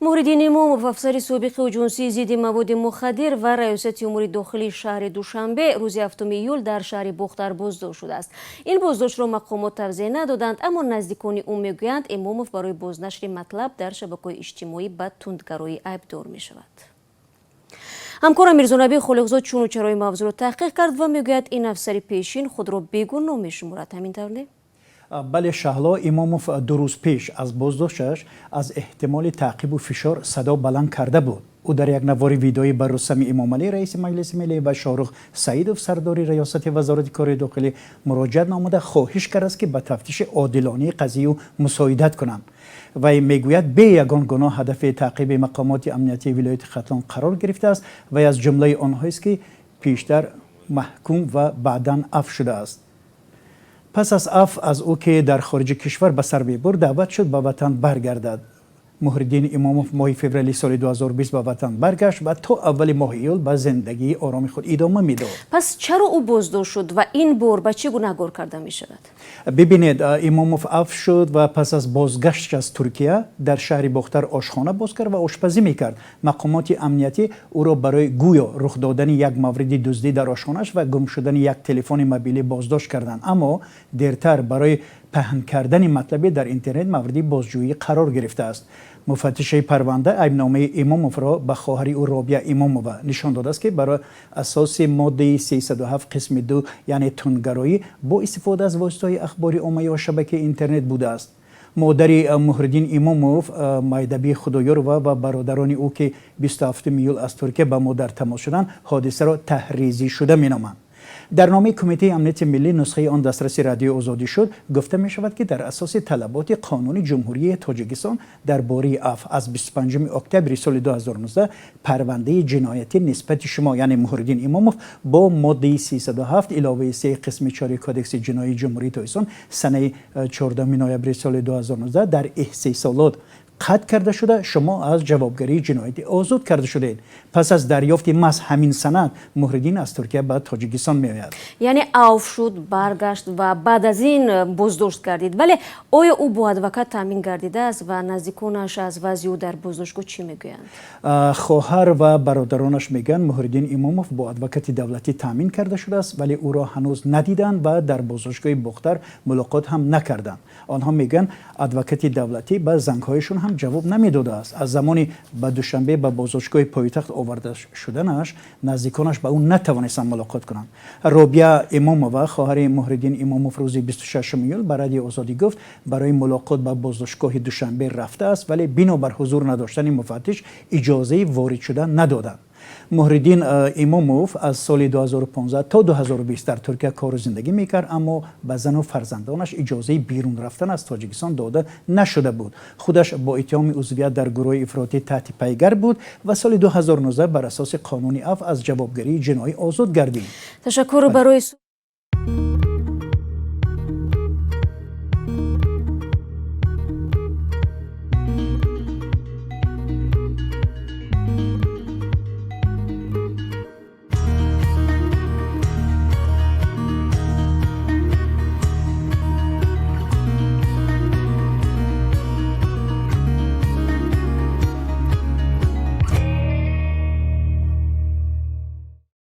Муҳриддин Имомов, афсари собиқи Оҷонсии зидди маводи мухаддир ва Раёсати умури дохилии шаҳри Душанбе, рӯзи 7 июл дар шаҳри Бохтар боздошт шудааст. Ин боздоштро мақомот тавзеҳ надоданд, аммо наздикони ӯ мегӯянд, Имомов барои бознашри матлаб дар шабакаҳои иҷтимоӣ ба тундгароӣ айбдор мешавад. Ҳамкорам Мирзонаби Холиқзод чуну чарои мавзӯъро таҳқиқ кард ва мегӯяд, ин афсари пешин худро бегуноҳ мешуморад. Ҳамин тавр, не? Бале, Шаҳло. Имомов 2 рӯз пеш аз боздошташ аз эҳтимоли таъқибу фишор садо баланд карда буд. Ӯ дар як навори видеоӣ ба Рустами Эмомалӣ, раиси Маҷлиси Миллӣ, ва Шоҳрух Саидов, сардори Раёсати Вазорати корҳои дохилӣ, муроҷиат намуда, хоҳиш кардааст, ки ба тафтиши одилонаи қазияи ӯ мусоидат кунанд. Вай мегӯяд, бе ягон гуноҳ ҳадафи таъқиби мақомоти амниятии вилояти Хатлон қарор гирифтааст. Вай аз ҷумлаи онҳоест, ки пештар маҳкум ва баъдан афв шудааст. Пас аз афв аз ӯ, ки дар хориҷи кишвар ба сар мебурд, даъват шуд ба ватан баргардад. Муҳриддин Имомов моҳи феврали соли 2020 ба ватан баргашт ва то аввали моҳи июл ба зиндагии ороми худ идома медод. Пас чаро ӯ боздошт шуд ва ин бор ба чӣ гунаҳгор карда мешавад? Бибинед, Имомов афв шуд ва пас аз бозгашташ аз Туркия дар шаҳри Бохтар ошхона боз кард ва ошпазӣ мекард. Мақомоти амниятӣ ӯро барои гӯё рух додани як мавриди дуздӣ дар ошхонааш ва гум шудани як телефони мобилӣ боздошт карданд, аммо дертар барои паҳн кардани матлабе дар интернет мавриди бозҷӯӣ қарор гирифтааст. Муфаттишаи парванда айбномаи Имомовро ба хоҳари ӯ Робия Имомова нишон додааст, ки барои асоси моддаи 307 қисми 2, яъне тундгароӣ бо истифода аз воситаҳои ахбори омма ё шабакаи интернет, будааст. Модари Муҳриддин Имомов, Майдабӣ Худоёрова, ва бародарони ӯ, ки 27 июл аз Туркия ба мо дар тамос шуданд, ҳодисаро таҳризӣ шуда меноманд. Дар номаи Кумитаи амнияти миллӣ, нусхаи он дастраси Радиои Озодӣ шуд, гуфта мешавад, ки дар асоси талаботи Қонуни Ҷумҳурии Тоҷикистон дар бораи афв аз 25 октябри соли 2019 парвандаи ҷиноятӣ нисбати шумо, яъне Муҳриддин Имомов, бо моддаи 307 иловаи 3 қисми 4 Кодекси ҷиноии Ҷумҳурии Тоҷикистон санаи 14 ноябри соли 2019 дар истеҳсолот қатъ карда шуда, шумо аз ҷавобгарии ҷиноятӣ озод карда шудед. Пас аз дарёфти маҳз ҳамин санад Муҳриддин аз Туркия ба Тоҷикистон меояд. Яъне афв шуд, баргашт ва баъд аз ин боздошт гардид. Вале оё ӯ бо адвокат таъмин гардидааст ва наздиконаш аз вазъи ӯ дар боздоштгоҳ чӣ мегӯянд? Хоҳар ва бародаронаш мегӯянд, Муҳриддин Имомов бо адвокати давлатӣ таъмин карда шудааст, вале ӯро ҳанӯз надиданд ва дар боздоштгоҳи Бохтар мулоқот ҳам накарданд. Онҳо мегӯянд, адвокати давлатӣ ба зангҳояшон ҳам ҷавоб намедодааст. Аз замони ба Душанбе, ба боздоштгоҳи пойтахт оварда шуданаш, наздиконаш ба ӯ натавонистанд мулоқот кунанд. Робия Имомова, хоҳари Муҳриддин Имомов, рӯзи 26 июл ба Радиои Озодӣ гуфт, барои мулоқот ба боздоштгоҳи Душанбе рафтааст, вале бинобар ҳузур надоштани муфаттиш иҷозаи ворид шудан надоданд. Муҳриддин Имомов аз соли 2015 то 2020 дар Туркия кору зиндагӣ мекард, аммо ба зану фарзандонаш иҷозаи берун рафтан аз Тоҷикистон дода нашуда буд. Худаш бо иттиҳоми узвият дар гурӯҳи ифротӣ таҳти пайгар буд ва соли 2019 бар асоси қонуни афв аз ҷавобгарии ҷиноӣ озод гардид. Ташаккур барои